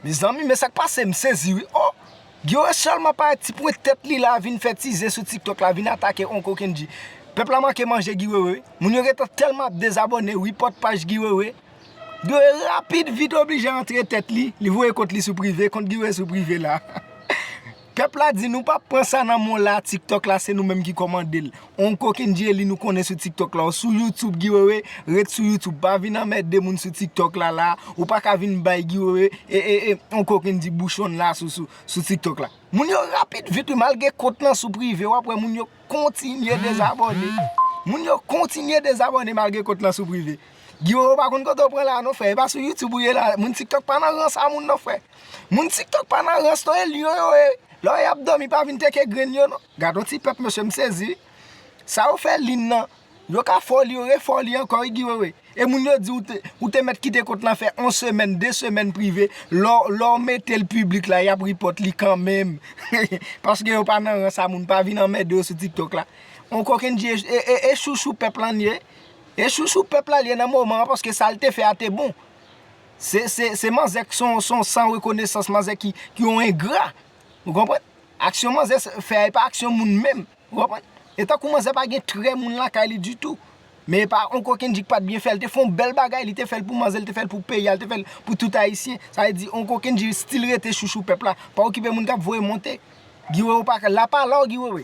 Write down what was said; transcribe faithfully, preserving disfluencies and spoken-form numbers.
Mezanmi, men sa k pase, m sezi wi. Oh! Guy Wewe sèlman parèt ti pwen tèt li la vin fè ti zen sou TikTok la, vin atake Onko Kendji. Pèp la manke manje Guy Wewe wi. Moun yo gentan tèlman ap dezabòne, report paj Guy Wewe. Guy Wewe rapid vit oblije antre tèt li, li voye kont li sou prive, kont Guy Wewe sou prive la. Pèp la di nou p ap pran sa nan men w la, TikTok la se nou menm ki kòmande l. Onko Kendji e li nou konnen sou TikTok la. Ou sou YouTube Guy Wewe, ret sou YouTube. Pa vin anmède moun sou TikTok la la. Ou pa ka vin bay Guy Wewe e, e, e Onko Kendji bouchon la sou, sou, sou TikTok la. Moun yo rapid vit wi, malgre kont lan sou prive, w ap wè moun yo kontinye dezabòne. Moun yo kontinye dezabòne malgre kont lan sou prive. Guy Wewe pa konn kote w pran la non frè, e pa sou YouTube ou ye la. Moun TikTok pa nan rans a moun non frè. Moun TikTok pa nan rans non, e lyon yo ye. Lè y ap dòmi pa vin teke grenn yo non. Gad on ti pèp mesye, m sezi. Sa yo fè Lin nan, yo ka fè w li, yo refè w li ankò wi Guy Wewe. E moun yo di ou te, ou te mèt kite kont lan fè on semèn, de semèn prive, lè w, lè w mete l piblik la, y ap report li kanmenm. Paske yo pa nan rans a moun, pa vin anmède yo sou TikTok la. Onko Kendji e, e, e, e chouchou pèp lan ye. E chouchou pèp la l ye nan moman an, paske sa l te fè a te bon. Se, se, se manzè k se on, se on san rekonesans, manzè ki, ki yon engra. Ou konprann? Aksyon manzè fè a, e pa aksyon moun menm. Ou konprann? E tankou manzè pa gen trè moun lakay li ditou. Men e pa Onko Kendji k pa t byen fè, l te fè yon bèl bagay, li te fè l pou manzè, li te fè l pou peyi a, li te fè l pou tout Ayisyen. Sa vle di Onko Kendji still rete chouchou pèp la. Pa okipe moun k ap voye monte. Guy Wewe pa ka, la pa la w Guy Wewe.